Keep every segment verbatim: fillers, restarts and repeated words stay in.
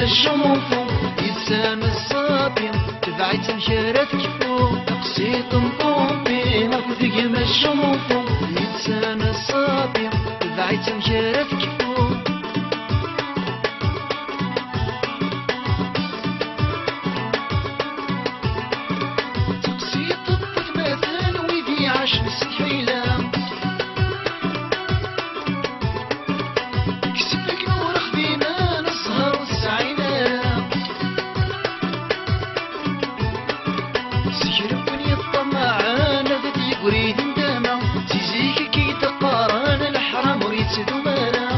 Jumufu, yettan ṣṣabi, tbeɛ-itt amek ara tekfu. Taqsiṭ n Ṭumpi akked gma Jumufu, yettan ṣṣabi, tbeɛ-itt amek ara tekfu. Taqsiṭ n watmaten wid iɛacen s lḥila. Kkes fell-ak ur xdimen ssher ur sɛin ara. Seg kra n win yeṭṭamaɛen ad d-yeggri di nndama, si zik akka i d-qqaren leḥram ur yettdum ara.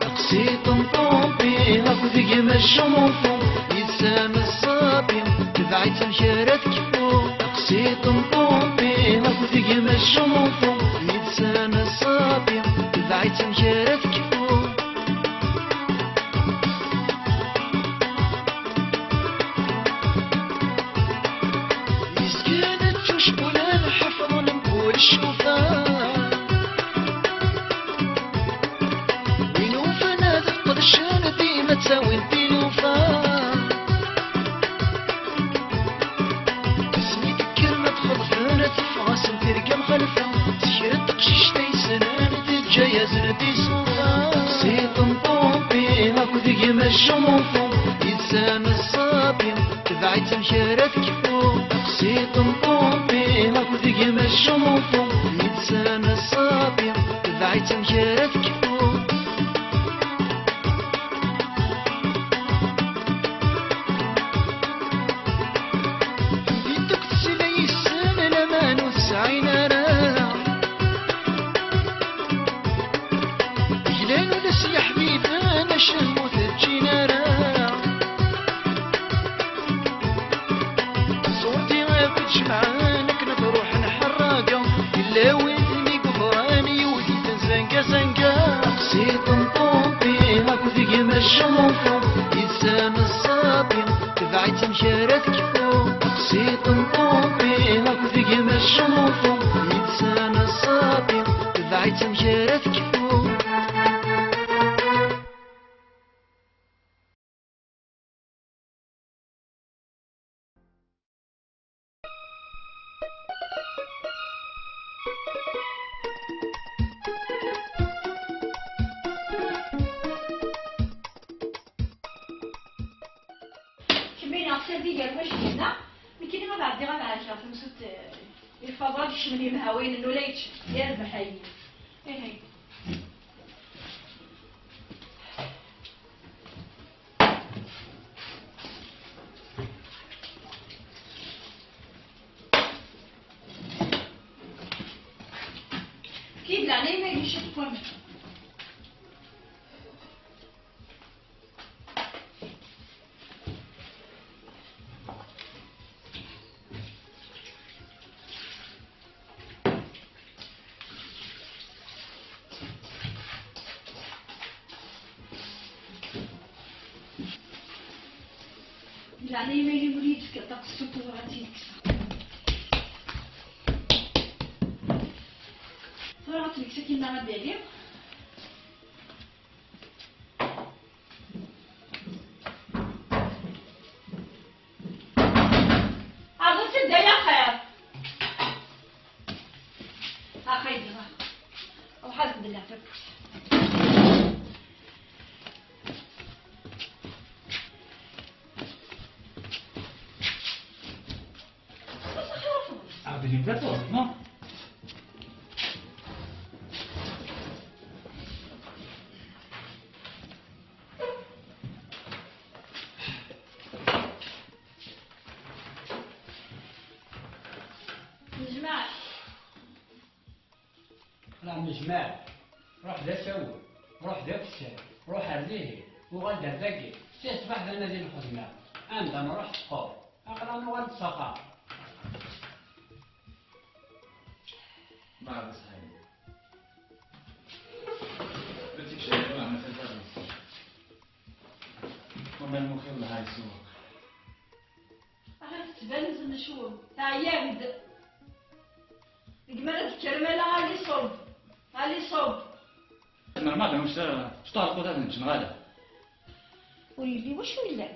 Taqsiṭ n Ṭumpi akked gma Jumufu, yettan ṣṣabi, tbeɛ-itt amek ara tekfu. Taqsiṭ n Ṭumpi akked gma Jumufu, yettan ṣṣabi, tbeɛ-itt amek ara tekfu. Yezgan ttucewwilen ḥefḍen mkul ccufa. Win ufan ad qedcen dima ttawin tilufa. Asmi d-kkren ad xeḍfen, teffeɣ-asen tirga mxalfa. Tekra teqcict ay ssnen, teǧǧa-yasen-d isufa. Taqsiṭ n Ṭumpi akked gma Jumufu, yettan ṣṣabi, tbeɛ-itt amek ara tekfu. Taqsiṭ n Ṭumpi akked gma Jumufu, yettan ṣṣabi, tbeɛ-itt amek ara tekfu. Di ddukkli s la yessen laman ur tesɛin ara. Glan ula s yeḥbiben acemma ur t-ǧǧin ara. Ṣṣurti akk i d-jemɛen akken ad ruḥen ḥerraga. Yella win i yuḍran yiwet-iten zanga zanga. Taqsiṭ n Ṭumpi akked gma Jumufu, yettan ṣṣabi, tbeɛ-itt amek ara tekfu. Taqsiṭ n Ṭumpi akked gma Jumufu, yettan ṣṣabi, tbeɛ-itt amek ara tekfu. Kemmini ɣef tardi gar wajgen-a, nekkini ad ɛeddiɣ ad ɛerkeɣ tamsut, eh, i lfaḍa ad kecmen yemhawayen n ula yečč, yerbeḥ ayi. Ihi. Ki d leɛnaya ma yemci deg waman. Di leɛnaya-m, a yiwen yid-k, taqessult ur ɣ-tt-id-kkseɣ. Tura ad tt-nekkes akin neɣ ad d-ali. Ɛreḍ-tt-id ay axir. Axir, ruḥ ad beddleɣ tawwurt. Ɛeddim tafawet, ma? Nejmaɛ. Rah nejmaɛ, ruḥ d asawen, ruḥ d akessar, ruḥ ar dihin, uɣal-d ar dagi, si ṣṣbeḥ d anadi n lxedma, anda nruḥ teqqur, aql-aɣ nuɣal-d s axxam. Meɛna sɛin. Ad tt-ikcem meɛna tafaṛnist. Wamma lmuxir lha yessuq. Ahat tettban-d tecwem, teɛyam-d. Deg mi ara d-tekker mala, ali ṣub, ali ṣub. Normal, ur s-, s ṭuɛlqut ad nečč, neɣ ala? Ur yelli wacu yellan.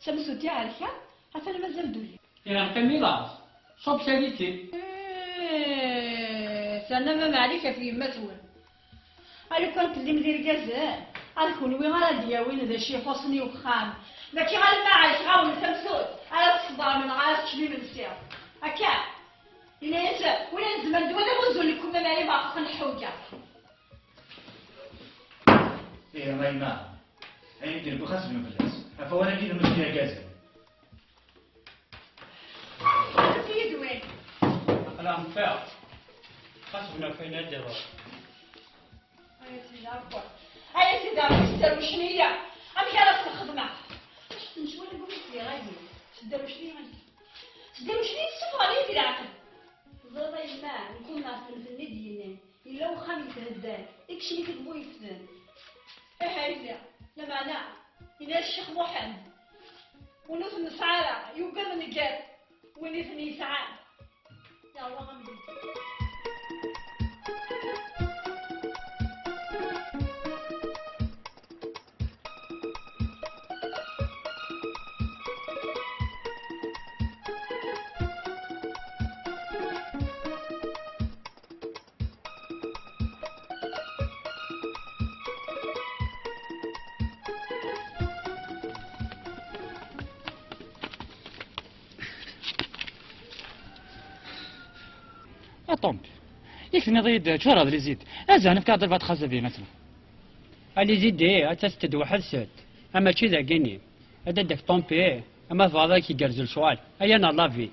D tamsut iɛerka, atan mazal d ul-iw. Iɛerka mi laẓ, ṣub sali-tt-id. Eh, terna ma Meɛlik ɣef yemma-twen. A lukan tellim d irgazen, ar kunwi ara d-yawin d acu ixuṣṣen i uxxam. Mačči alamma ɛerkeɣ-awen tamsut, ara tṣebrem neɣ ara teččem imensi. Akka. Yenna-yas, win ara izemren d win amuzun n Kumam Ɛli Baɛqeq n Ḥuga. Ih, a yemma. Ayen i d-newwi xas bnu fell-as. Ɣef wawal-agi d nnusu n yirgazen. Aql-aɣ neffiɣ. Xas bnu ɣef wayen ara d-iḍrun. Ay a sidi Ṛebbi. Ay a sidi Ṛebbi, sderwcen-iyi. Amek ara s-xedmeɣ? Acḥal n ccwal i d-iɣayen. Sderwcen-iyi. Sderwcen-iyi, ssufɣen-iyi di leɛqel. Teẓriḍ a yemma, nekk umneɣ s tenfel-nni d-yennan. Yella uxxam yetheddan, ikcem-it deg bu yeften. Ih a yelli, lameɛna, yenna-yas Ccix Muḥend, win ur t-nesɛi ara, yugad nnger win i ten-yesɛan. Yeṛwa amdil. A Ṭumpi, i tenniḍ-iyi-d ččureḍ les idées, azan efk-aɣ-d lbaṭ xas d yemma-tneɣ. A les idées, ad tasent-d weḥd-sent, a mačči d agini. A dadda-k Ṭumpi, ama tebɣiḍ ad k-igerrez lecɣal, aya neɣ la vie.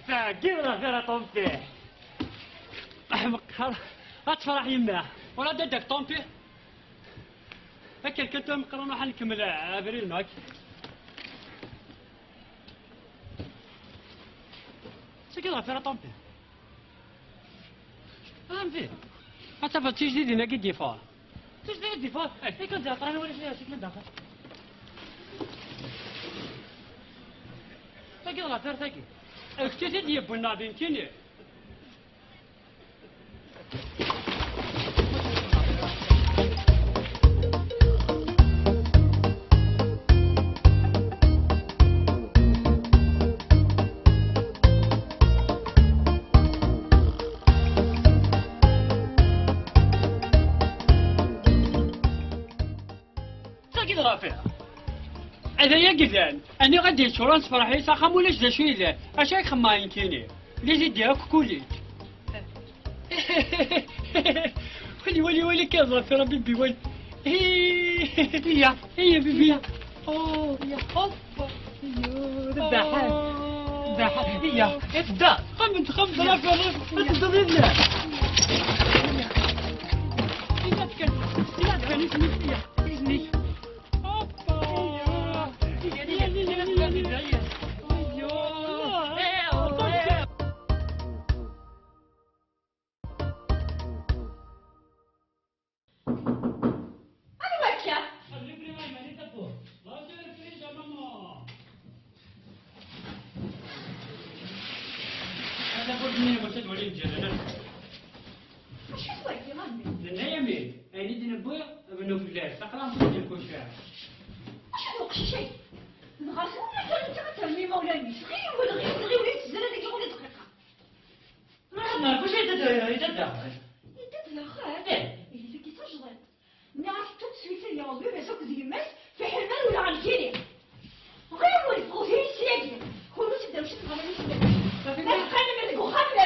Tɛeggiḍ ɣef ara Ṭumpi. Meqqar ad tefreḥ yemma. Ula d dadda-k Ṭumpi. Akken kan tura meqqar ad nruḥ ad nkemmel abrid-nneɣ. Tɛeggiḍ ɣef ara Ṭumpi. Anvi. Ad tafeḍ tijdidin-agi d-yeffɣen. Tijdidin d-yeffɣen? Eh. I kan d-iɛeṭṭren wala kra seg daxel. Tagi d l'affaire tagi. Ak-tt-id-yewwin neɣ d nekkini? Tagi d Rafiq. Ala yagi dan. Aniɣ ad d-yeččuren sefreḥ-is axxam ulac d acu yellan. Acu ay xemmeɣ nekkini? Lidi akk kulit. Wali, wali, wali kan, ẓer tura, bibi, wali. Iya, iya, bibi. Oh, iya, hop. Iyo, d ddaḥan. D ddaḥan. Iya, d da. Xam, xam, ẓer, ẓer, ẓer. Iya. Iya, kan. Iya, kan, ismi, iya. Ismi. Hoppa. Iya, iya, iya, iya, iya. Iyo. Eh, hoppa. Anwa akka? Acu twagi, a mmi? Nenna-yam-id, ayen i d-newwi, bnu fell-as, aql-aɣ newwi-d lkuca. Acu d uqcic-agi? Dɣa tura kan netta ad ternu imawlan-is. Ɣiwel, ɣiwel, ɣiwel, ur yettezzi ara deg yiwen dqiqa. Ma nɛerf wacu yedda d-, yedda d daxel? Yedda d daxel? Eh. Ihi tagi d tajdiṭ. Nniɣ-ak tout de suite ad yaweḍ baba-s akked yemma-s, fiḥel ma rewleɣ nekkini. Ɣiwel, ffɣet-iyi-d syagi. Kunwi tedrewcem ɣer yisem. Ma teqqimem deg uxxam, la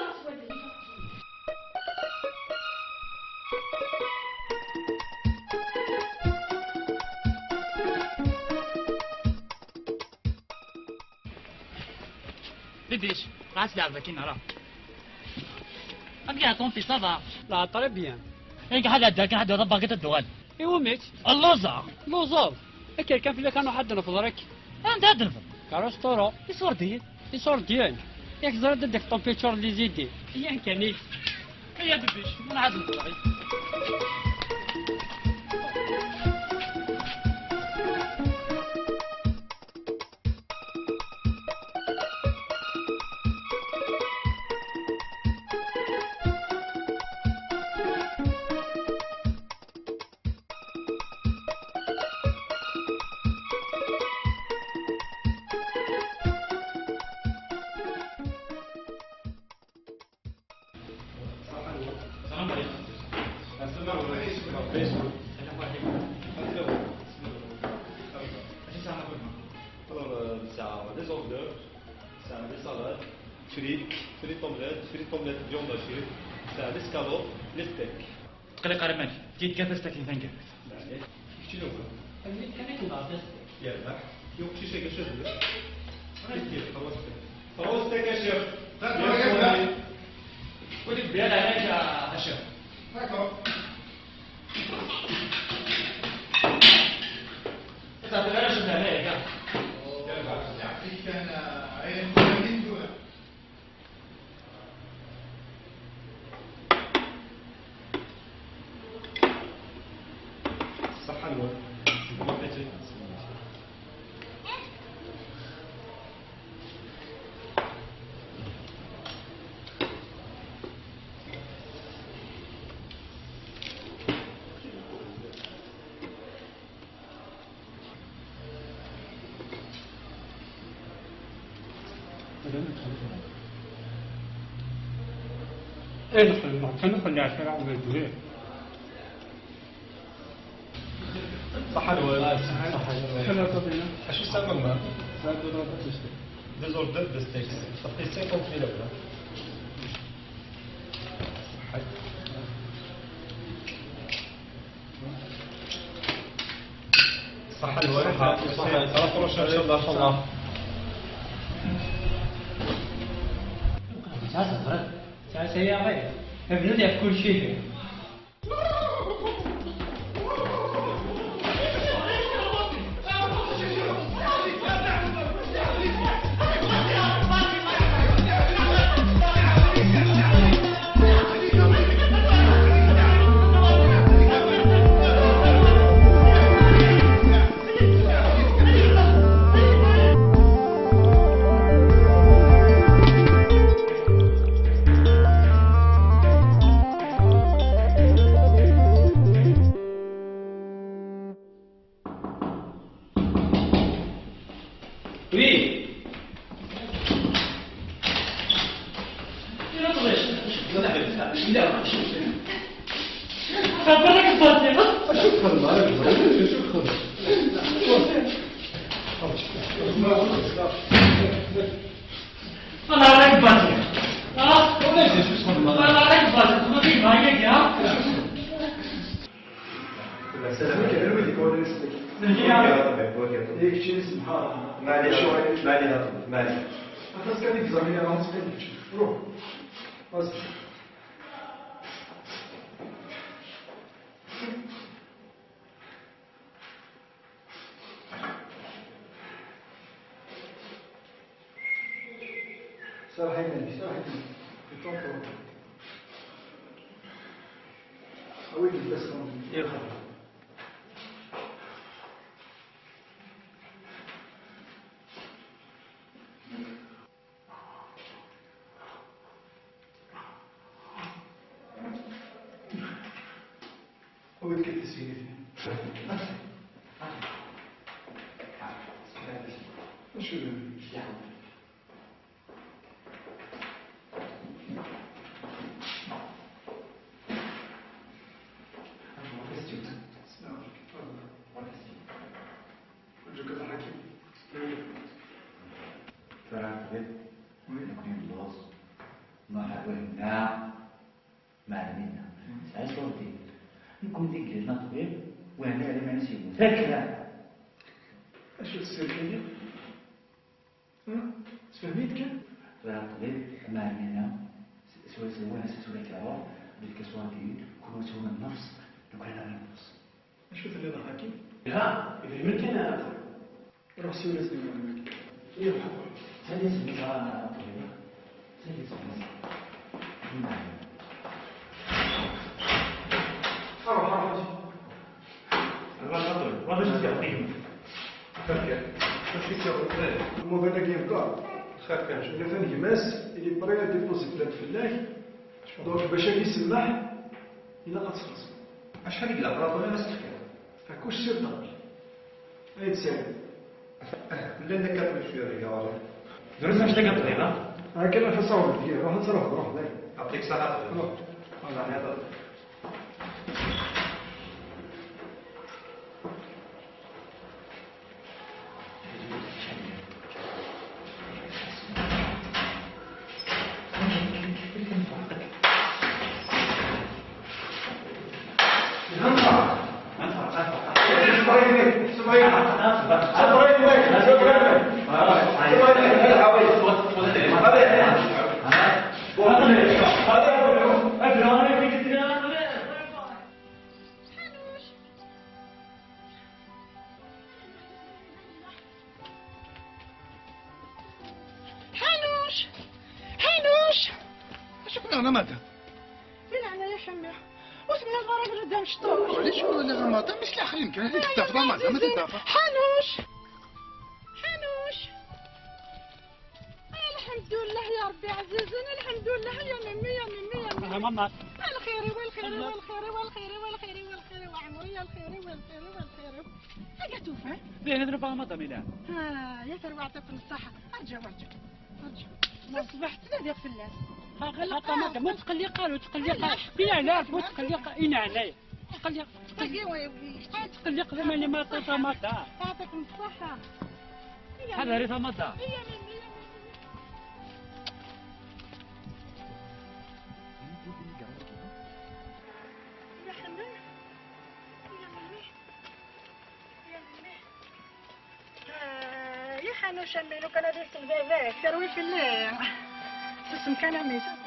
Tura s wadeg. Bibiche, ɣas leɛbeɣ-ak-in ara. Amek i ɛeṭṭunt, ça va? La, très bien. Nekk ḥad ɛedda, nekk ḥad ɛedda, bagat ad d-tuɣal. Iwumi-tt? Lluẓeɣ. Lluẓeɣ? Akker kan fell-ak ad nruḥ ad d-nefḍer akka. Anda ad d-nefḍer? Ɣer restaurant. Isurdiyen. Isurdiyen? Yak ẓriɣ ad d-ak température des idées. Yan kan-ik. Ay a Bibiche, ad nruḥ ad nefḍer. السلام عليكم. السلام عليكم. السلام عليكم. السلام عليكم. Alors, euh, ça, les ordres, ça, les salades, frites, frites omelettes, frites omelettes viande hachée, ça, l'escalope, les steaks. تقلق على مالك، كي تقفز تاكي ثاني قفز. لا، لا. كنت لو كان. كان يكون بعض. يا، لا. يوم شي شيء قشر. كيف، كيف، خلاص. خلاص، تاكي شيخ. لا، لا، لا. وديك بيان عليك يا شيخ. D'accord. تعطي غير شد عليك، ها. يعطيك أنا عين. الصحة الوالد. ايه، نقول لك، كان نقول لك على شراء من الدوير. صحة الوالد. صحة الوالد. شنو السبب ما؟ Deux ordres de steaks. Ça fait cinquante mille euros. صحة الوالد. صحة. صحة. صحة. صحة. صحة. إن شاء الله، إن شاء الله. تعال، تعال، تعال يا غالي. ابنتي في كل شيء. Oui. خبرك الفاضي. شكرا، شكرا. الله راك باتي. ها؟ والله راك باتي. ما فيك معايا كاع. السلام عليكم. الوالد يقول لي اسمك. نجي يا ربي. ياك شي اسم حار. ما علينا. شو عليك؟ ما علينا. ما علينا. خلاص كان يجي زعما يا راه مسكين. روح. خلاص. سرحي مني، سرحي مني. يتوقع. أوي، بس يا خبر. Où est-ce que tu suis? Acu d acu? What is it? What is it? Tura aql-i, oui, nekkni nelluẓ, nruḥ ar wahegga, mɛellem-nneɣ, nesɛa ṣṣurti. Nekkni deg yella ṭṭbib, wehna yerra iman-is yemmut. Akka! Acu tessirkini? Ha? Tfehmit kan? Tura ṭṭbib, mɛellem-nneɣ, s-, s-, s-, wahna s-, s-, s-, belka ṣṣurti, kunwi tura nnefṣ, nekkni nnefṣ. Acu telliḍ a Ḥakim? Ha, idrimen kan ara taɣeḍ. Ruḥ siwel-as i Muḥemmed. Iruḥ. Sali isem-is a Ṭṭbib. Sali isem-is. Ruḥ, ruḥ, ruḥ. Ruḥ, ruḥ, ruḥ. Ruḥ, ruḥ, ruḥ. Ruḥ, ruḥ, ruḥ. Ruḥ, ruḥ, ruḥ. Lmuḍin-agi encore. Xir kan. Atan gma-s, il est prêt à déposer plainte fell-ak. Donc, bac ad k-isemmeḥ, ilaq ad txellṣeḍ. Acḥal i ilaq ṛṛaṭu-nni ma s-tefkiḍ? Kullec si Ṛebbi. Ay d-sali. Llan akka ṭṭbib cwiya deg ɣur-i. Drus anect akka ṭṭbib, ha? Akka la façon de dire, ruḥ ad truḥeḍ, ruḥ dayen. Aplik saḥa ṭṭbib. Ruḥ. Voilà. Ḥanuc! Ḥanuc! Acu k-nniɣ a madam? Di leɛnaya-k a mmi, ur temmileḍ ara belli d amecṭuḥ. Ɛlac ur lliɣ a madam, islaḥ-im kan, ad t-id-tafeḍ a madam, ad t-id-tafeḍ. Ḥanuc! Ḥanuc! Lḥemdullah ya Rebbi ɛzizen, lḥemdullah ya memmi, ya memmi, ya memmi. Aha, mama. Lxir-iw, lxir-iw, lxir-iw, lxir-iw, lxir-iw, lxir-iw, ɛemri, ya lxir-iw, lxir-iw, lxir-iw. Aga tufa? Dih, nid neba a madam ilan. Ha, ya tarwiɛt akk n ṣṣaḥa. Arǧa, arǧa, arǧa. Ṣṣbeḥ ttnadiɣ fell-as. Xaṭa madam, ur tqelliq ara, ur tqelliq ara. Inaɛlay, ur tqelliq, inaɛlay. Tqelliq, tqelliq. Tqelliq d aman i ma ṭaṭa ma ṭa. Yeɛṭikum ṣṣaḥa. Ḥadari tamada. Ya ḥanuc, ya ḥanuc, ya ḥanuc, a mmi, lukan ad isel baba-k, terwi fell-i. Susem kan a mmi, susem.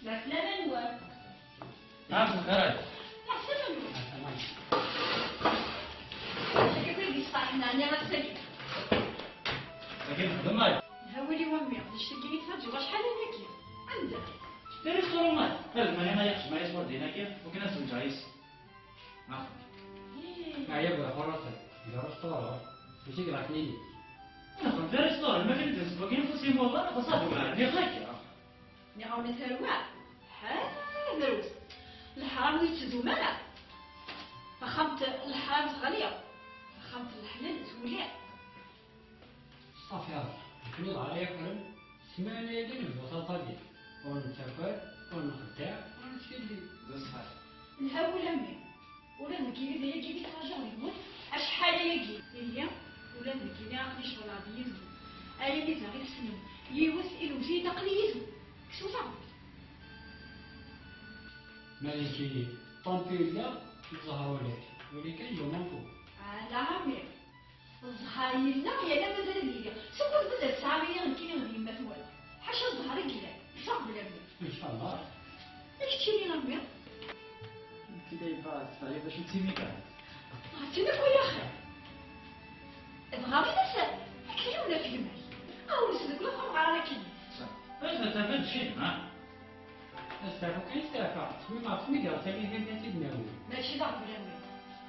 Lɛeslama-nwen. Ɛac lxir. Lɛeslama-nwen. Akken i d-yesṭaḥen, ɛni ass-agi? Akken xdem ay. Hawil i wammi, d ccetki i tettaǧǧiḍ acḥal ayagi. Anda? Di restaurant ay. Ad ma yana yaxcem ay ṣṣwar din-agi, wakken ad zewǧeɣ yis. Neɛya bu iḥurasen, gar usteɣrer, mačči gar aḥnini. Nexdem di restaurant, ma kan d-nesbugin ufus-im wallah, xas ad ugar, nniɣ akka. Nniɣ-awen a tarwa, ha, drus. Leḥram ur yettdum ara. Taxxamt n leḥram teɣli, taxxamt n leḥlal twuli. Ṣafi, nekkni dɣa ara yakren, ssmana-agi nebdu taṭagit, ur nettaker, ur nxeddeɛ, ur nettkelli. D ṣṣeḥ. Lha ula mmi, ula d nekkini d ayagi i ttṛajuɣ deg-wen acḥal ayagi. Ihi, ula d nekkini aql-i ceɣleɣ-d yid-wen, alammi daɣ i tessnem yiwet i lewjayed aql-i yid-wen. Kkes utaɣ. Ma d nekkini, tant yella, ẓẓher ulac, wali kan yumanku. Ala a mmi. Zzher yella, yerna mazal ad yili. Seg wansi mazal tesɛam-iyi nekkini d yemma-twen? Ḥaca zzher i yellan, ffeɣ bla mmi. Ncallah. I keččini a mmi? Nekk d ayba, teɛyiḍ acu d timiga? Ɣatin akk ay axir. Dɣa ɣilas, akken yiwen af gma-k. Awes deg laxer ɣer ara k-id-yeṭṭes. Ad tafeḍ ccid, ha? Asteɛfu kan isteɛfa, ttwim ɣef tmigra-s akken kan ad tt-id-nawi. Mačči d aɣbel a mmi.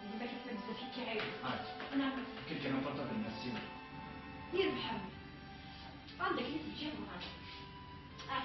Yella kif ma bezzaf ikɛiw. Ḥaǧ. Naam. Kker kan apurṭabl-nni ad ssiwleɣ. Yerbeḥ a mmi. Anda akken i teǧǧiḍ lɣaci? Ah.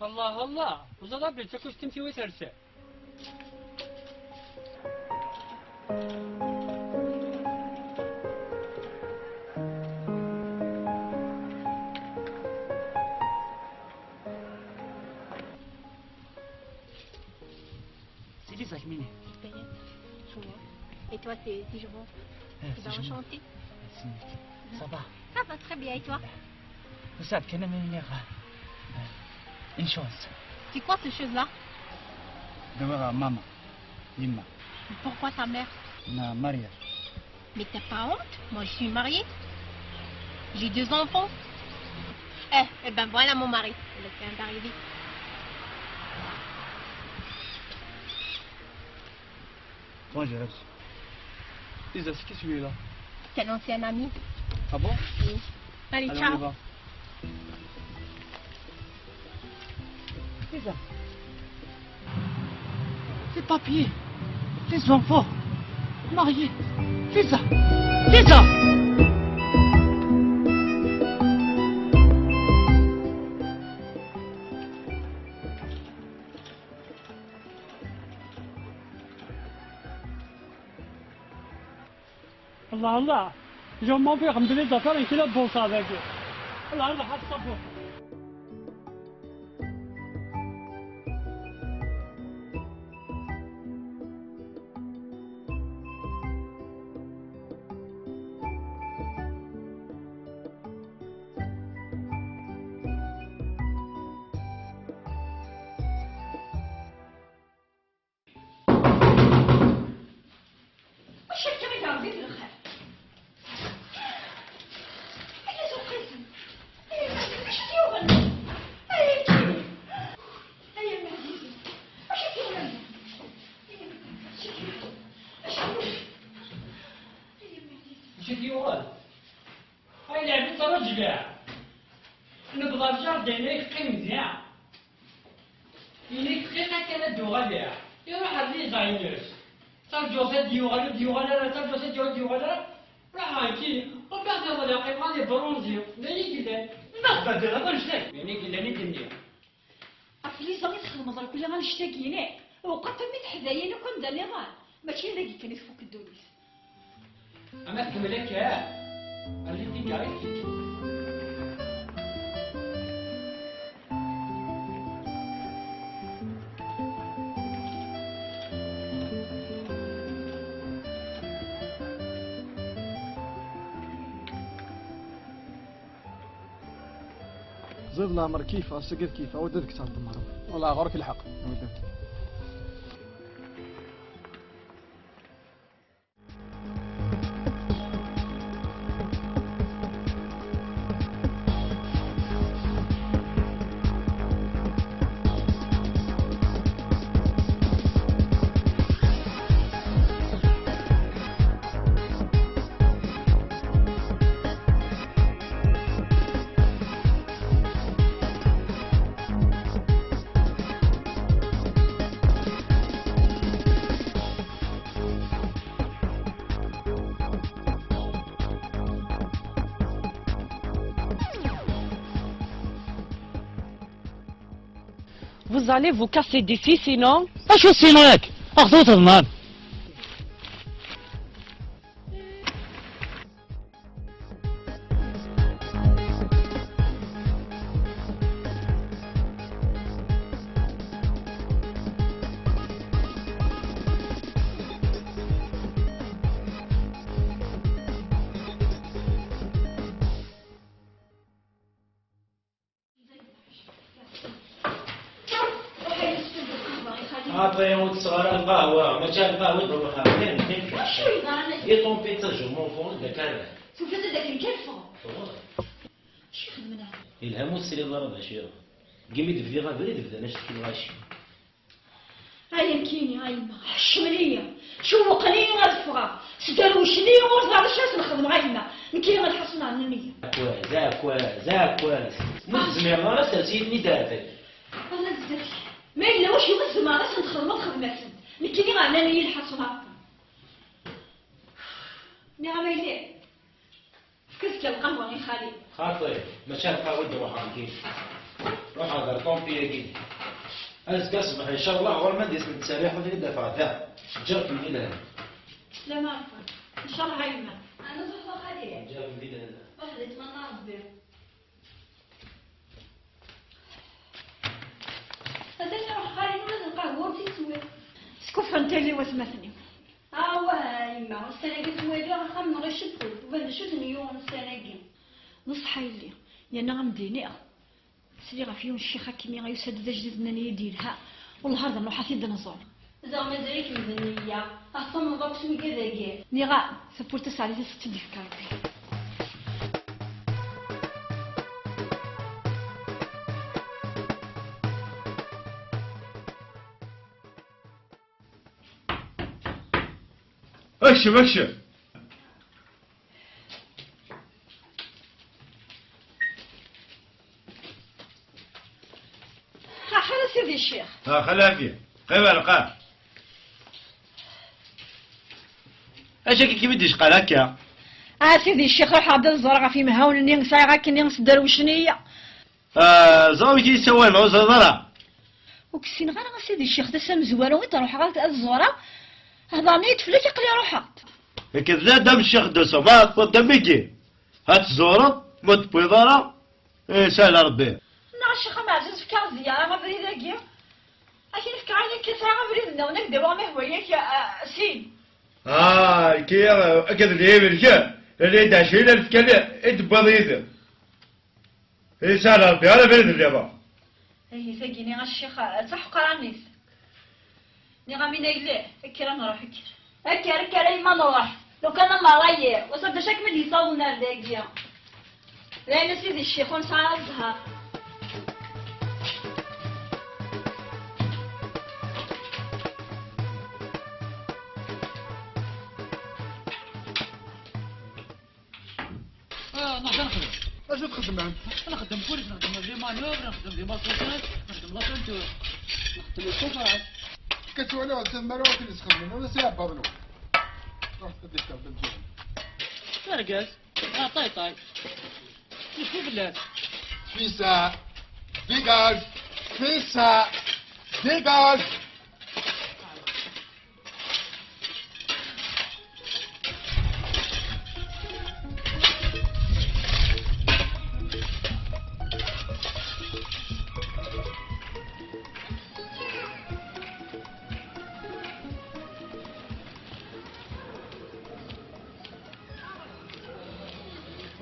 Allah, Allah! Teẓriḍ belli d takuct-im tiwi tersa. C'est Lisa qui m'énerve. Et toi, c'est c'est Jérôme. Eh, c'est Jérôme. Enchanté. Merci, Nick. Ça va? Ça va très bien, et toi? Vous savez, quand même, il y a, euh, une chance. C'est quoi cette chose-là? De voir à maman, Lima. Mais pourquoi ta mère? Ma mariage. Mais t'as pas honte? Moi, je suis mariée. J'ai deux enfants. Eh, eh ben voilà mon mari. Il vient d'arriver. Bonjour. Lisa, c'est qui celui-là? C'est un ancien ami. Ah bon? Oui. Allez, ciao. Allez, on y va. Lisa. Les papiers. Les enfants. Mariés. Lisa. Lisa. Allah, Allah. J'ai mon père, il me donnait des affaires et qu'il a bon ça avec. Allah, Allah, Allah. Acu akka i yerẓin lxir? Ay azuqqizen! Ay azuqqizen! Acu t-yuɣen? Ay akken! Ay ameɛzizen! Acu t-yuɣen? Ay ameɛzizen! Acu t-yuɣen? Acu t-yuɣen? Ay ameɛzizen! Acu t-yuɣen? Ay lɛib, ttṛaǧu da. Nebḍa lǧar d ayen ay teqqim da. Ini dqiqa kan ad d-uɣaleɣ. Iruḥ ar Lisa-ines. Ttarǧuɣ-t ad d-yuɣal, ur d-yuɣal ara, ttarǧuɣ-t ad d-yuɣal, ur d-yuɣal ara. Ruḥeɣ nekkini, ufiɣ-t iḍelli qimeɣ di bronzi. D ayen i yellan. Ma tbeddeḍ akk annect-a. D ayen i yellan i d-nniɣ. Ɣef Lisa i txedmeḍ irkelli annect-agi-inek? Uqat am mi teḥdayin akk anda nniḍen. Mačči d dagi kan i tfuk ddunit. Ama tkemmel akka, Ẓid leɛmer kif, ass-agi d kif, awad ad k-tɛeddim. Wallah, ɣur-k lḥeqq. Awad. Vous allez vous casser d'ici, sinon. Acu sinon yak? Ax tewteḍ, man. Xaṭi, ur tesseɣ ara lqahwa, mačči lqahwa d ṛuḥ. Acu yeḍran? Iṭumpi d tajumufun d akarra. Tufiḍ-d akken kan ffɣeɣ. Ffɣeɣ. Acu ixedmen ɛad? Yelha ma ur tesliḍ ara d acu yeḍran. Deg imi d-bdiɣ abrid bdan acetki lɣaci. Ay nekkini, a yemma, ḥecmen-iyi, cewwqen-iyi ad ffɣeɣ, sderwcen-iyi ur ẓriɣ d acu ara sen-xedmeɣ a yemma. Nekkini a Lḥasen ɛnan-iyi. Akwaz, akwaz, akwaz. Ma ur tezmireḍ ara sers-iyi-ten-id ar dagi. Ala zdat-k. Ma yella wacu i tzemreḍ ad sen-txedmeḍ xdem-asen. Nekkini ɛnan-iyi Lḥasen aṭṭan. Nniɣ-am a yelli. Efk-as kan lqahwa i xali. Xaṭi, mačči ar lqahwa i d-ruḥeɣ nekkini. Ruḥeɣ ɣer ṭumpi-agi. Azekka ṣṣbeḥ, ncallah, ɣur-m ad d-isent-ttserriḥeɣ ad d-afeɣ da. Ǧǧiɣ-kem di lehna. Slama ɣef-wen. Ncallah a yemma. Ɛni truḥeḍ a xali? Ǧǧiɣ-kem di lehna. Ruḥ di ṭṭmana Rebbi. Atan iruḥ xali, ula d lqahwa ur tt-yeswi. Skufan tili watmaten-iw. Awah a yemma, ussan-agi ttwaliɣ axxam-nneɣ icewwel, uban d acu ten-yuɣen ussan-agi. D ṣṣeḥ a yelli, yerna a m-d-iniɣ, sliɣ ɣef yiwen ccix akkenni yusa-d d ajdid, nnan-iyi-d yelha, wellah ar d nruḥ ad t-id-nẓur. Ziɣ mazal-ikem d nneyya, ah tamneḍ akk s wigad-agi. Niɣ-am, tawwurt taseɛdit ad s-tt-id-ifk Rebbi. Kcem, kcem. Axir a sidi ccix. Axir a sidi. Qim ar lqaɛ. Acu akka i kem-id-icqan akka? A sidi ccix, ruḥeɣ-d ad ẓreɣ ɣef yimhawen-nni sɛiɣ akkenni sderwcen-iyi. Ah, ẓer amek i yi-ssawalen, ur ẓriɣ ara. Ur k-ssineɣ ara a sidi ccix, d ass amezwaru i d-ruḥeɣ ad, ad ẓureɣ. Heḍren-iyi-d fell-ak, aql-i ruḥeɣ-d. Nekk d nadam ccix d usumaṛ, tfuddeḍ am wigi. Ad tẓureḍ, ma ur d-tewwiḍ ara, eh, sahel a Rebbi. Nniɣ a ccix ameɛzuz, fkiɣ zzyara abrid-agi. Ad k-in-fkeɣ ayen akka sɛiɣ abrid-nniḍen, ad k-d-awiɣ ma ihwa-yak, a, a, sin. Ah, nekki, eh, akked lhib-ik, llan-iyi-d ɛecrin alef kan i d-tewwiḍ yid-m. Yesɛa Rebbi ara abrid nniḍen. Ay, tagi-nni a ccix, d taḥeqqranit. Nniɣ-am-in a yelli, kker ad nruḥ, kker. Kker, kker a yemma nruḥ. Lukan ad nerra yiḍ, wass-a d acu akken i d-yessawḍen ar dagi. Dayen a sidi ccix, ur nesɛi ara zzher. Ah, nruḥ da nexdem. Acu txeddmem? Nxeddem kullec, nxeddem les manœuvres, nxeddem des massotins, nxeddem la peinture, nxeddem les coffrages. Kečč wala d tmara akken isxedmen, wala s iɛebbaḍen-nwen. Ruḥ ad d-tefkeḍ peinture. Argaz, ah, ṭay, ṭay. Yeḥki fell-as. Fissa, dégage. Fissa, dégage.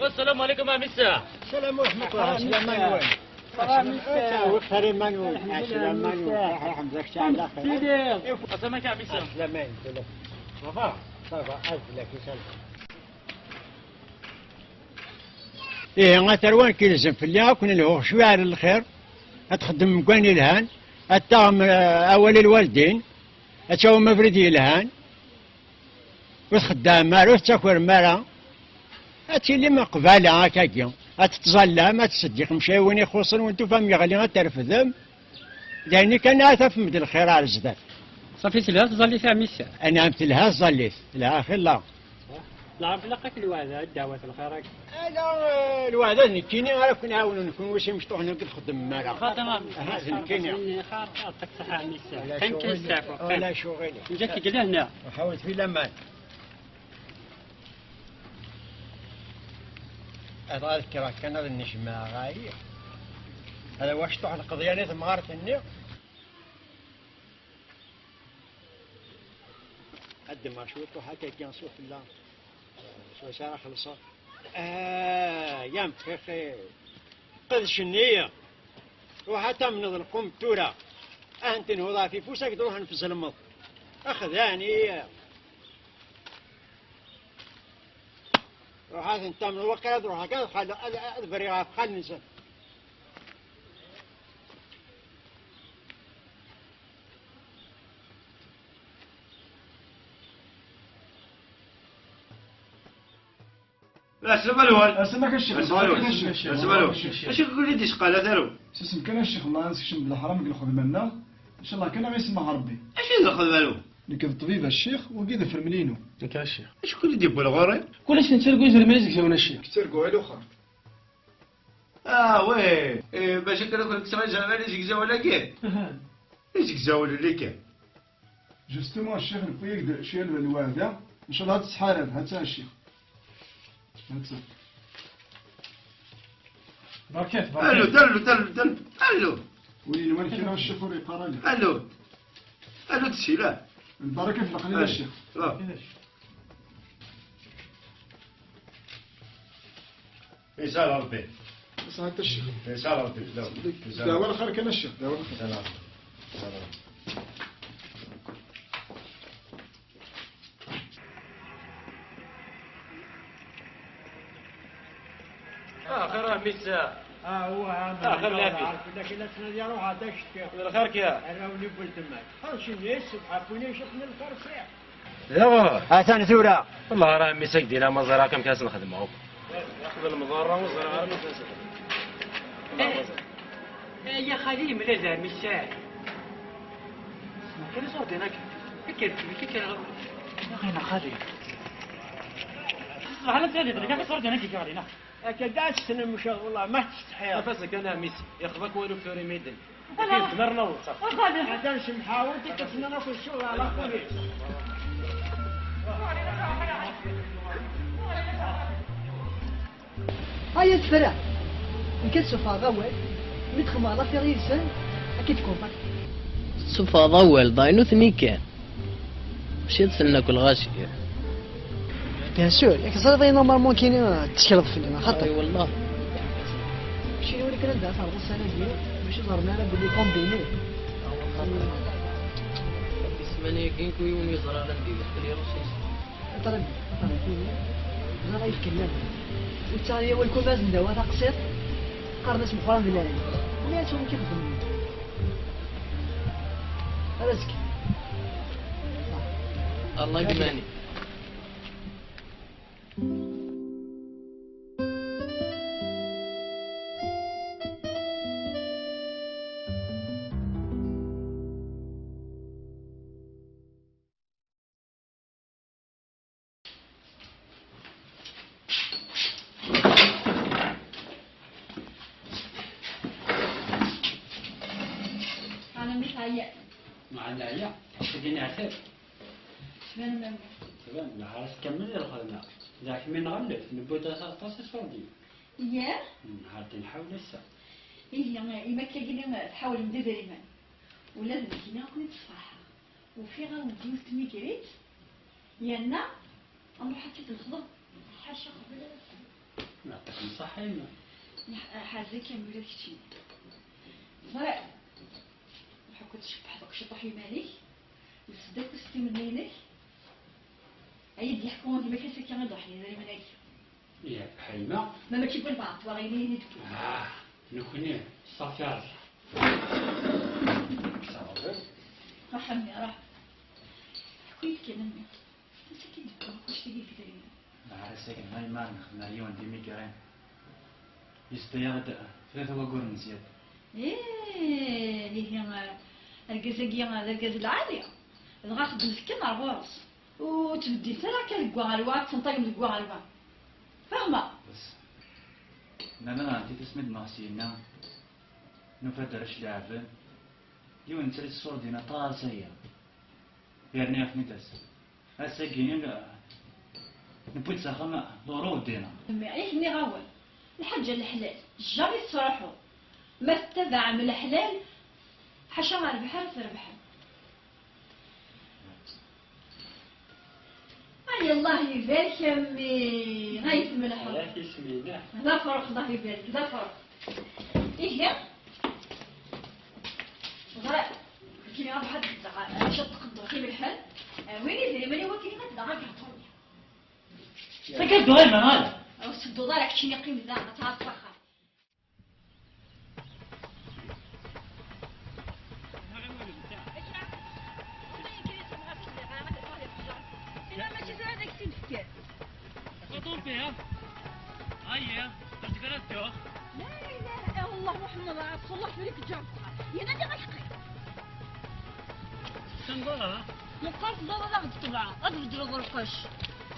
السلام عليكم عميسة. السلام ورحمة الله. السلام عليكم. السلام عليكم. الحمد لله. الحمد لله. السلام عليكم عميسة. السلام عليكم. صافا؟ صافا، ألف لك، يسلمك. إيه، غا تروان كي لزم فلي، أكون الهوغ شوية على الخير. أتخدم مكوين الهان. أتغم، آه، أول الوالدين. أتشاو مفرد الهان. Ur txeddɛem ara, ur tettakrem ara. Ad tilim qbala akkagi. Ad tettẓallam, ad tettseddiqem cay win ixuṣṣen, win tufam yeɣli, ad trefdem. D ayen kan ara tafem-d lxir ar zdat. Ṣafi, telha tẓallit a ɛmissa. Anɛam, telha tẓallit. Telha axilla. Lɛerf ilaq-ak lweɛda, ddeɛwat lxir-agi. Ala, eh, lweɛda d nekkini ara ken-ɛawnen, kenwi s imecṭuḥen ur txeddmem ara. Xaṭi, a ɛmissa. Aha, d nekkini. Xaṭi, xaṭi, ṣaḥa, a ɛmissa. Ala ccɣel. Kan kan steɛfu. Ala ccɣel. Nǧa-k deg lehna. Ḥawet fi laman. Ad, ad kkreɣ kan ad nnejmaɛeɣ, ɛyiɣ. Ala, wacṭuḥ lqeḍyan i temɣart-nni. Ad ddmeɣ cwiṭuḥ akka kan sufella. S wacu ara xellṣeɣ? Ah, ya mfiqi. Qedcen-iyi. Ruḥ ad tamneḍ lqum tura. Ah, ntenhuḍ ɣef ifus, ad k-d-ruḥen f zelmeḍ. Axdan-iyi. Ruḥ ad ten-tamneḍ, waqila ad ruḥeɣ kan ad xal-, ad, ad briɣ ɣef xal-nsen. Asma lwan. Asma kan ccix. Asma lwan. Asma lwan. Acu kul i d-isqala taru? Susem kan a ccix, Allah ad sekcem d leḥram deg lxedma-nneɣ. Ncallah kan a ɣ-isemmeḥ Rebbi. Acu d lxedma-nwen? Nekk d ṭṭbib a ccix, wagi d afremli-inu. Nekk a ccix. Acu kul i d-yewwi lɣur-i? Kul ass nettargu izerman i zegzawen a ccix. Tettargu a luxer. Ah, ouais. Eh, bac akken ad ken-kkseɣ izerman i zegzawen-agi. Aha. I zegzawen-nni kan. Justement, a ccix, newwi-yak-d cwiya n lweɛda. Ncallah ad tsetḥareḍ. Ha-tt-a a ccix. Ha-tt-a. Berkat, berkat. Allu, allu, allu, allu. Allu. Win yenwan kra a ccix ur yeqqar ala. Allu. Allu, tesila. Lbaraka f leqlil a ccix. Ah. Yesɛa Rebbi. Yesɛa Rebbi. Yesɛa Rebbi. Dɛwa lxir kan a ccix, dɛwa lxir. Yesɛa Rebbi. Yesɛa Rebbi. Axir a missa. Ah, هو هذا. آخر لعبي. عارف إنك لا تنادي روح هذا الشيء. الخير كيا. أنا ولي قلت معك. خرج الناس سبحان كوني شفنا الفرصة. Daɣ. Atan tura. Wellah ara ɛemmi s-ak-d-iniɣ ma ẓriɣ-k amek ara s-nexdem akk. Yeqbel mḍerra ur ẓriɣ ara amek ara s-nexdem. Eh, ya xali, mlal d ɛemmi Saɛid. Kan iṣurden akka. Kker, kker, kker. Ɣina xali. Ṣṣbeḥ la ttali, ɣina iṣurden akka, ɣina. Akka d ass-nnem, ma sha Allah, ma tettsetḥiḍ. Afas kan a ɛemmi-s, yexḍa-k walu f tura imiden. Voilà. Akken tmerna weṭṭaf. Voilà. Atan semḥawen, tikkelt-nni akk yessuɣ ala xuli. Aya tefra. Nekk ad sufɣeɣ awal, mi txedmeɣ lafir yid-sen, ad k-id-kontaktiɣ. Tessufɣeḍ awal, d ayen ur ten-ikan. Mačči ad sellen akk lɣaci. Bien sûr, yak teẓriḍ ay normalement kini tettekleḍ fell-i, neɣ xaṭi? Ay wallah. Mačči ula kan anda terreḍ ussan-agi, mačči ẓerren ara belli combini. Ssmana-agi, kul yiwen yeẓra anda ibeddel irusi-s. Aṭrabi, aṭrabi, ẓer ayefk-nni. Ur ttaɣ awal kubazen d awal taqsiṭ, qqaren-as Meqqran d lɛali. Ma ad tum kif xedmen. Ad azekka. Allah yemani. Ɛni mi teɛyiḍ? Mɛa neɛya, aql-i neɛtab. Tban mamma. Tban, nehhar ass kamel di lxedma. Daɣ kemmi nɣellet, newwi-d aṭas, aṭas iṣurdiyen. Yah? Nehhar-d nḥawel ass-a. Ihi, i ma akka-gini tḥawlem-d idrimen. Ula d nekkini ad ken-id-sferḥeɣ. Ufiɣ-awen-d yiwet n tmigrit, yerna ad nruḥ ad tt-id-nexḍeb. Ḥaca qbel ara tfut. Yeɛṭikem ṣṣeḥḥa a yemma. Ḥaza kamel ad keččin. Ẓriɣ. Ruḥ akk ad tcebḥeḍ akk ciṭuḥ iman-ik. Lsed akk iseftimen-inek. Ay d-yeḥku gma-k ass-agi i d-ruḥen yidrimen-agi. Yerbeḥ a yemma. Ma mačči n walbeɛḍ twaɣiyin-ihin i d-wwin. Ah, nekni, ṣṣafi rẓa. Ruḥ a mmi, ruḥ. Ḥku-yi-d kan a mmi. Ansi akka i d-wwin akk annect-agi n yidrimen? Dɣa ass-agi a yemma nexdem ar yiwen d imigran. Yezda-yaɣ-d tlata wagguren n zzyada. Ih, ihi, argaz-agi d argaz lɛali. Dɣa xeddmet kan ar ɣur-s. Ur ttbeddilet ara akka deg wa ɣer wa, ad tenṭagem deg wa ɣer wa. Fehmeɣ? Bes. Nnan-aɣ-d-id asmi d-nneɣ syenna, nufa-d arrac leɛben, yiwen nettali ṣṣur din aṭas aya. Yerna iɣef-nni-d ass. Ass-agi-nni, newwi-d s axxam duṛu u dina. Mmi, i k-nniɣ awal. Lḥaǧa n leḥlal, jamais tettruḥu. Ma tettabaɛem leḥlal, ḥaca rrbeḥ ara trebḥem. Ay, Allah ibarek a mmi, ay tmelḥeḍ. Ala tismin, ah. D afrux, Allah ibarek, d afrux. Ihi, ẓriɣ, akken iruḥ ad d-dɣa, acu ad tqeddeɣ i lḥal, win idrimen i wakken ad d-dɣa gehṭuni. Akka dduɣ ay menɣal. Ur tedduḍ ara keččini, qqim da, ad tɛerfeḍ axxam. Tura mačči tura ad ak-tt-id-fken. Aṭubi, ha? Ayya, ar tefra dduɣ. La ilaha illallah Muḥemmed Rasulullah, tura i k-ǧǧeɣ. Yenna-d ad ak-qqim. Meqqar tedduḍ ad aɣ-d-tebɛeḍ, ad tbeddleḍ lqecc.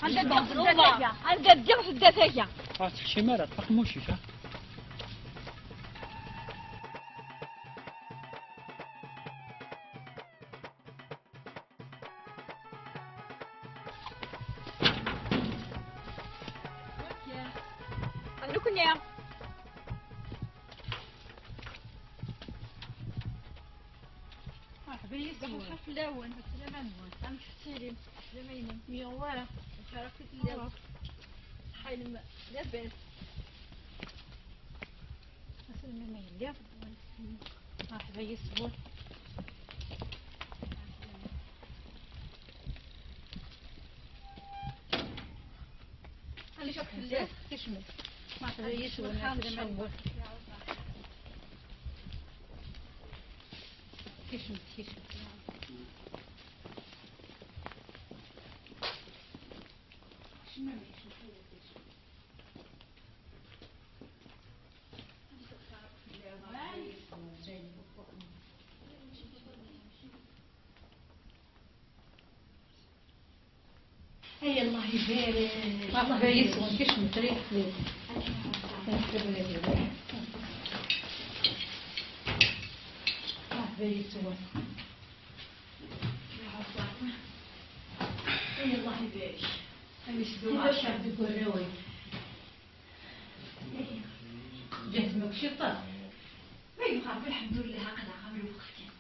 Anda ddiɣ tedda tagi, anda ddiɣ tedda tagi. Ur teḥcim ara, ṭṭaq mucik, ha? Am nekni. Merḥba yis-wen. Ḥaca fell-awen. Aslama-nwen. Amek tettilim? Aslama-inem. Miɣ wara. Amek ara telliḍ? Ṣṣeḥḥa-inem labas. Aslama ma yelli. Merḥba yis-wen. Amek ara telliḍ? Kecmet. Merḥba yis-wen. Aslama-nwen. Kecmet, kecmet. Ay, Allah ibarek. Allah ibarek. Kecmet, rriḥet. Allah ibarek. Ay, Allah ibarek. Amek tedduɣ deg warraw-ik? Ǧehden akk ciṭṭaḥ. Ma yuɣal, lḥemdullah, aql-aɣ am lweqt kan.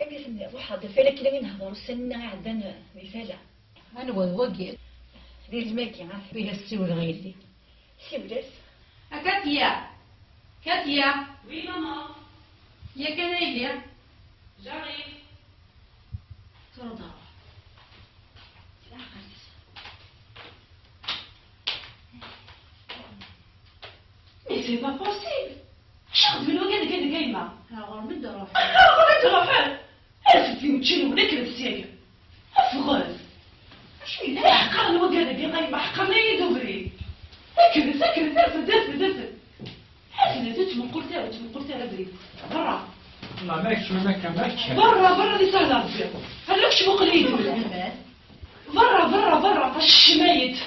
Imi tenniḍ, ruḥeɣ-d ɣer Fala, kra i nehḍer ussan-nni iɛeddan di Fala. Anwa d wagi? D ilem-agi, ah. Wiha ssiwleɣ yelli. Siwel-as. A Katia! Katia! Oui, maman. Yakan a yelli. J'arrive. Tura ad ruḥeɣ. S leɛqel-is. Mais c'est pas possible! Acu xedmen wagi deg, deg a yemma? Ha, ɣur-m i d-ruḥen. Ha, ɣur-m i d-ruḥen! Rfed timetti-nwen, kkret sya-ya! Ffɣet! Acu yellan? Ḥeqren wagad-agi a yemma, ḥeqren-iyi-d ubrid! Kkret, kkret, rfed, rfed, rfed! Ḥesnet, ur ttmuqqulet ara, ur ttmuqqulet ara abrid! Berra! Berra, berra, di sahel Rebbi! Rnu kcem uqel-iyi-d! Berra, berra, berra, tecmayet!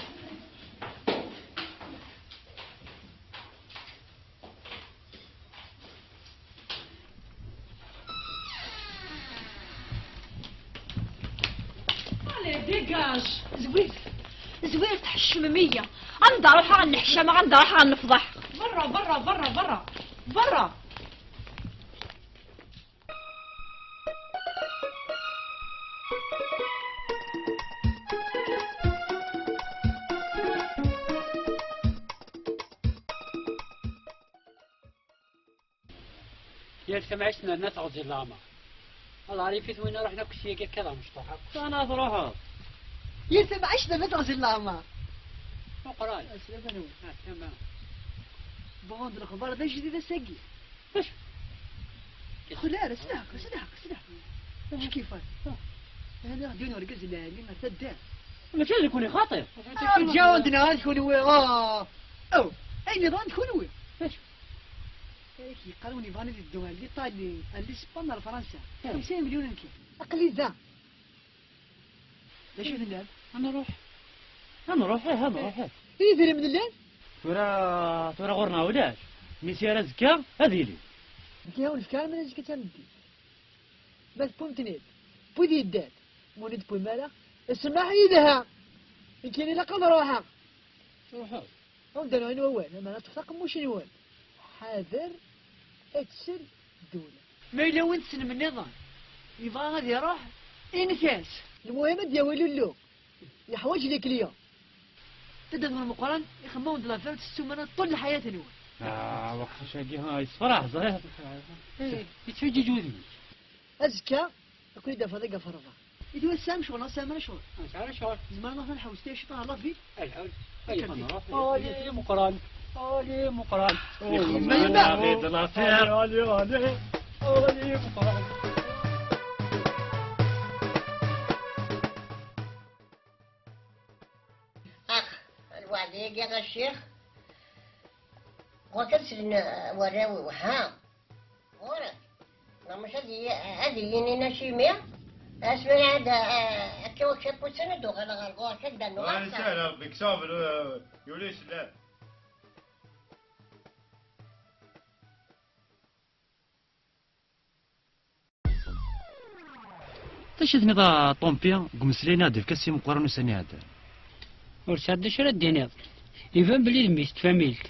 Allez, dégage! Zwiret, zwiret, tḥeccmem-iyi. Anda ruḥeɣ ad nneḥcameɣ, anda ruḥeɣ ad nefḍeḥ. Berra, berra, berra, berra, berra! Yal tamɛict nerna teɣzi n leɛmer. Aḍar yif-it win iruḥen akk s yagi akka d amecṭuḥ akk. Anda ara truḥeḍ? Yal tamɛict nerna teɣzi n leɛmer. Meqqran. Aslama-nwen. Ah, tama. Bɣan-d lexbar d ajdid ass-agi. Acu? Xlal, s lḥeqq, s lḥeqq, s lḥeqq. Acu kifat? Ah. Hada ɣ-d yiwen urgaz lɛali ar taddart. Mačči d nekni xaṭi. Ah, ǧǧan-d neɣ ad kunwi. Ah. Oh, ayen iḍran d kunwi. Acu? Yak yeqqar win yebɣan ad yeddu ar l'Italie, ar l'Espagne, ar Fransa. Hmm. Xemsa imelyunen kan. Aql-i da. D acu i tennam? Ad nruḥ. Ad nruḥ, ih, ad nruḥ, ih. Idrimen llan? Tura, tura ɣur-neɣ ulac. Mi s-yerra azekka, ad yili. Nekk ur nefka ara azekka d tameddit. Ma tewwim-ten-id, tewwid yeddan. Ma ur d-tewwim ara, smaḥ yelha. Nekk ilaq ad ruḥeɣ. Ruḥeɣ. Awen-d-rɣin wawal, amer ad ṭṭfeɣ aqemmuc-nwen. Ḥader ad tsel ddula. Ma yella win tessnem nniḍen yebɣa ad iruḥ, init-as. Lmuhim ad d-yawi lullu. Yeḥwaǧ les clients. Dadda-twen Meqqran ixemmem-awen-d l'affaire tettum ara ṭul lḥayat-nwen. Ah, waqcic-agi, ha, yessefraḥ, ẓriɣ. Eh, yettfeǧǧiǧ wudem-ik. Azekka, ad ken-id-afeɣ deg aferḍa. I tura tesɛam ccɣel neɣ tesɛam ara ccɣel? Ah, nesɛa ara ccɣel. Tzemrem ad nḥewwes tura ciṭuḥ ɣer la ville? Alḥaw. Ay, ad nruḥ. Allez, allez, Meqqran. Allez, Meqqran. Allez, allez, allez. Allez, Meqqran. Ax, lweɛd-agi a ccix, ɣur-k ad slen warraw-iw, ha? Ɣur-k. Neɣ mačči ad iyi-, ad iyi-inin acimi? Asmi ad, eh, akka wakka pussen ad uɣaleɣ ɣer ɣur-k, ad d-rnuɣ. Ah, ass-a. Yesɛa Rebbi, kkes aɣbel, eh, yuli sslam. D acu i tenniḍ a Ṭumpi deg umeslay-nni i d-yefka Si Meqqran ussan iɛeddan? Ur tesɛiḍ d acu ara d-tiniḍ. Iban belli d mmi-s n tfamilt.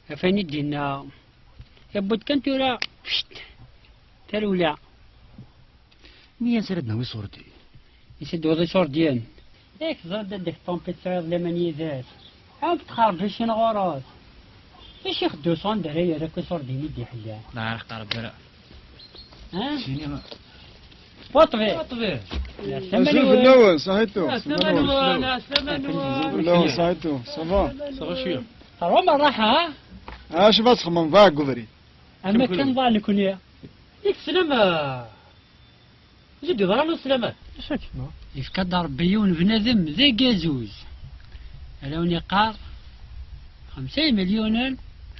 Ɣef wayen i d-yenna, yewwi-d kan tura, pct, tarewla. Mi ansa ara d-nawi iṣurdiyen? Ansa d-tewwiḍ iṣurdiyen? Yak teẓriḍ dadda-k Ṭumpi tesɛiḍ laman yid-s. Ɛawed txerreb-icin ɣur-s. D acu ixeddem s wanda ara yerr akk iṣurdiyen i d-iḥellan? Ur iḥeqqer ara. Ha? Sini. Waṭbi. Waṭbi. Acu fell-awen, saḥitu? Aslama-nwen, aslama-nwen. Fell-awen, saḥitu. Ça va? Ça va cwiya. Ṛuḥ merraḥa, ha? Acu ma txemmem, ḍaɛ deg ubrid. Am akken ḍaɛ nekni. Yak teslam, ah, Zid yeḍran uslaman. Yefka-d Rebbi yiwen bnadem d agazuz. Ara wen-iqqar xemsa imelyunen,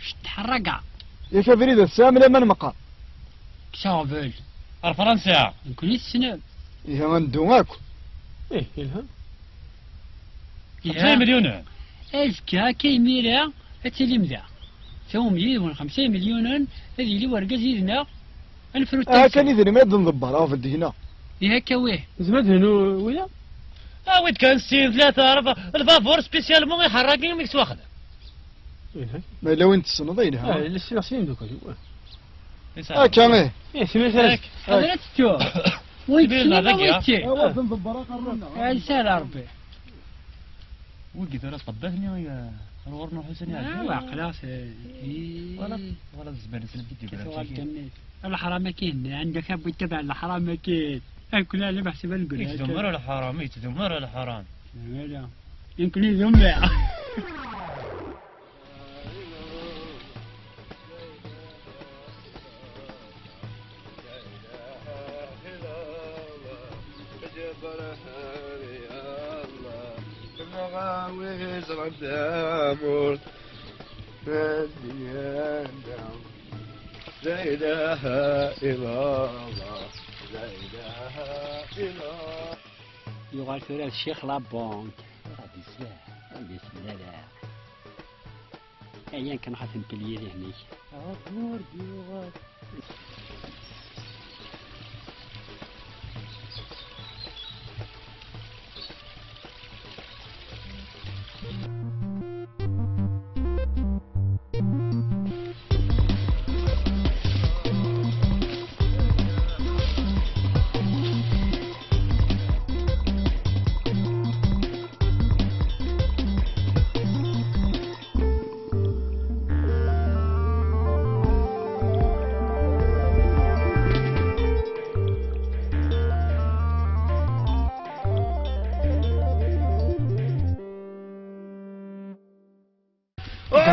cṭeḥ rraga. Yak abrid ad tesɛam laman meqqar. Kkes aɣbel. Ar Fransa. Nekkni tessnem. Ihi ad neddu akk. Ih, yelha. Xemsa imelyunen. Azekka akka imir-a ad tilim da. Tawim yid-wen xemsa imelyunen, ad yili wergaz yid-neɣ, ad nefru. Ah, kan idrimen ad nḍebber, ɣef ddegna. Ihi akka wih. Zemreɣ ad henu wiyaḍ? Awi-d kan sin, tlata, rebɛa, lbabur spécialement iḥerragi mi yettwaxdem. Ma yella win tessneḍ, yelha. Ah, yella ssneɣ sin imdukal. Akka, ih. Ih, sin imdukal. Ḥader ad tettu. Win tessneḍ, a win tettu. Awa, ad nḍebber aqerru-nneɣ. Ay, sahel Rebbi. Wigi tura ttqebbat-nni, eh, ar ɣur-neɣ Ḥusen iɛedda. Ah, waqila, eh, wala, wala tezmer nesla-d i tuɣal tagi. Leḥram-agi, ɛendek abwi tabaɛ leḥram-agi. Akk la, la meḥsub ad neggra. Itdummer leḥram, itdummer leḥram. Wala. Nekkni d umbeɛ. لا إله إلا الله، لا إله إلا الله. Yuɣal tura d ccix la banque. Ɣad yesla, ɣad yesla. Ayen kan ɣef mpelyi dihnik. Ɣef ur d-yuɣal.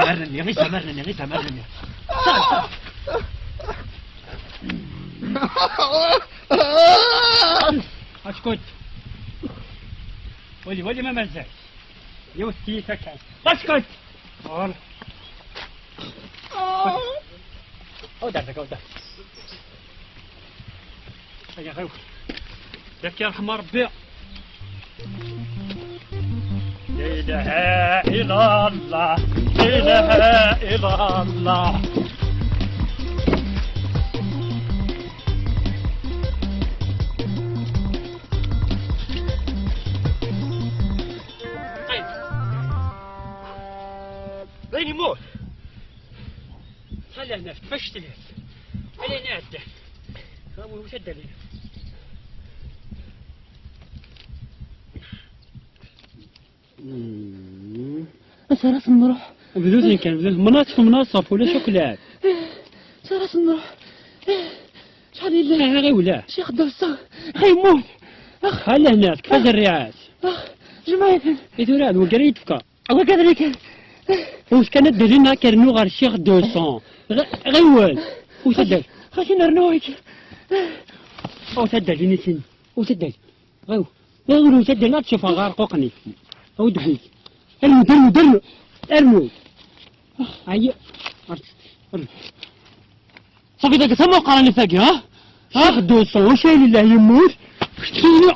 Arnenni, ɣisa, arnenni, ɣisa, arnenni. Askut. Wali, wali ma mazal. Yiwet tiyita kan. Askut. Ɣur. Aw, dar, dar, dar. Ay, ay. Yak yerḥem Ṛebbi. La ilaha illallah, la ilaha illallah. Dayen yemmut. Xali hna feclet. Ala nɛedda. Xamu mcaddalin. Ass ara s-nruḥ. Bdut kan, bdut. Mnaṣ, mnaṣ, ulac akk lɛeb. Ass ara s-nruḥ. Acḥal yella? Ah, ɣiwla. Ccix Dawsa. Ɣimmut. Ax. Xali hna, tekfa zerriɛat. Ax, jmaɛiten. I tura, d waggar i yi-d-tefka. Awa kan rek. Ur kan ad d-rrin akka rnu ɣer Ccix deux cents. Ɣ-, ɣiwel. Ur tadal. Xaci nernu ik. Ur tadal ini sin. Ur tadal. Ɣiw. Ɣiwel ur tadal ad tcufeɣ ɣer quqni. Aw d-ḥik. Arnu, arnu, arnu. Arnu. Ayya. Arnu. Safi dagi sama uqran tagi, ha? Ha? Ccix deux cents, wacu ay lillah yemmut? Keččini.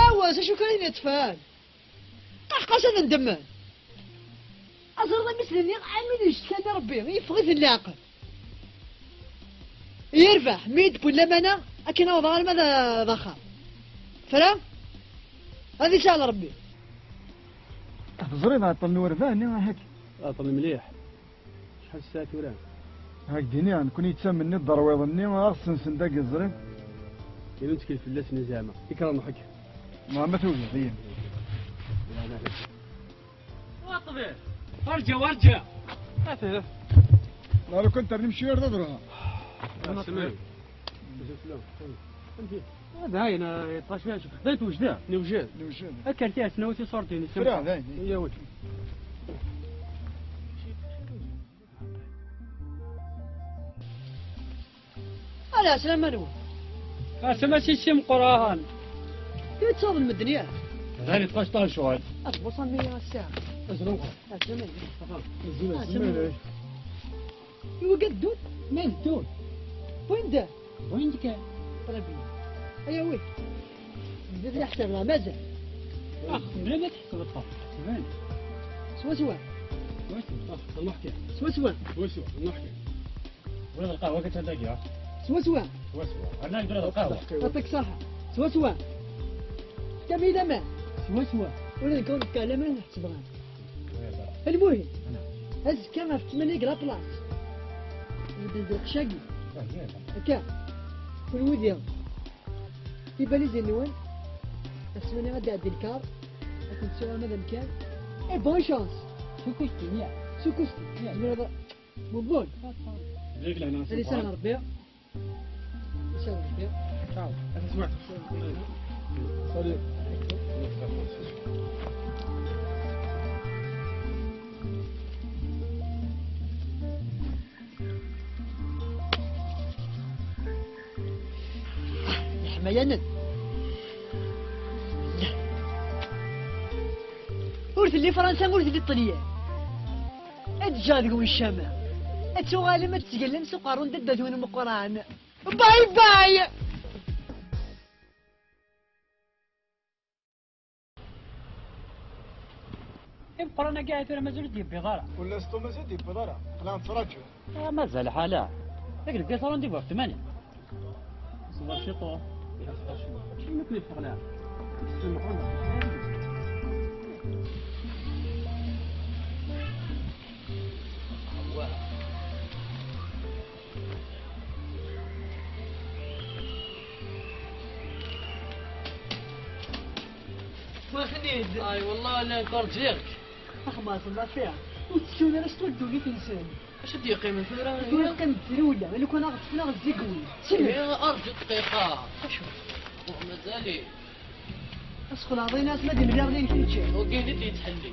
Awa, s acu kan i neṭfan? Qaḥqac ad ndemmen. Aẓreḍ amis nniɣ, amin yectkan Rebbi, yeffeɣ-iten leɛqel. Yerbeḥ, mi d-wwin lamana, akken awḍeɣ alma d, d axxam. Fra? Ad isal Rebbi. Teẓriḍ ɛeṭṭel n urbaɛ-nni, ahak? Ɛeṭṭel mliḥ. Acḥal ssaɛa tura? Hak d-iniɣ, nekkni yettamen-nni ddrewiḍ-nni, ad ɣ-sensen dagi, ẓriɣ. Imi nettkel fell-asen, zeɛma. Ikra nruḥ-ik. Ma, ma tugiḍ, iya. Wa ṭbib, arǧa, arǧa. Ata. Lalu kan ternim cwiya ar tadruha. Asma. Amek? Ah, dayen, ah, yeṭṭac fiha cwiya. Dayen twejda? Newjed. Newjed. Akker tiɛesnawt iṣurdiyen. Fra, dayen. Iya, wet. Ala, ɛeslama-nwen. Ɛeslama si si Meqqran. Kra ttaḍen medden ya. Ɣani tqac ṭal ccɣel. Ad tbuṣam mi ass-a. Azrem. Ɛeslama-nwen. Aha, azrem. Ɛeslama-nwen. Iwaqa ddun? Ma ddun. Win da? Win da kan. Très bien. Aya wi. Bdiɣ la ḥsabeɣ mazal. Ah, bla ma tḥesbeḍ xaṭer. Tban. Swaswa. Swaswa. Ah, nruḥ kan. Swaswa. Swaswa, nruḥ kan. Wala lqahwa kan tagi, ha? Swaswa. Swaswa. Ana nqra lqahwa. Yɛṭik ṣṣeḥḥa. Swaswa. Kamila ma. Swaswa. Wala nkawn ka laman ḥesbeɣ. Lmuhim, azekka ɣef ttmanya deg la place. Nbeddel lqecc-agi. Akka, kenwi diɣ. Tibalizin-nwen, ɣef ttmanya ad d-iɛeddi lkar, ad tent-tesɛum ad amkan. Et bonne chance! Sukkusti, ya. Sukkusti. Ya. Tzemreḍ. Bon, bon. Ad isahel Rebbi. Ciao. Salut. Leḥmaya-nnem. Ur telli Fransa, ur telli Ṭṭelyan. Ad ǧǧeɣ deg-wen ccama. Ad tuɣalem ad tettgellem s uqerru n dadda-twen Meqqran. Bye bye! Imeqqran-agi tura mazal ur d-yewwiḍ ara. Ula s Tom mazal ur d-yewwiḍ ara. Aql-aɣ nettraǧu. Ah, mazal ḥala. Deg lbiṭru n deg ɣef tmanya. Ṣber ciṭuḥ. Acimi ken-yeffeɣ leɛqel? Ay, wallah, llan kar ǧiɣ. Axemmas, ma fiha. Ur ttekkun ara s ddunit-nsen. Acu d-yeqqimen tura? Tura teqqim trewla, lukan ad ɣ-ṭṭfen, ad ɣ-zzigwen. Ih, arǧu dqiqa. Acu? Mazal-it. Asxel ɛḍin-as ma d-imliɣ din kečči. Ugin i d-yettḥelli.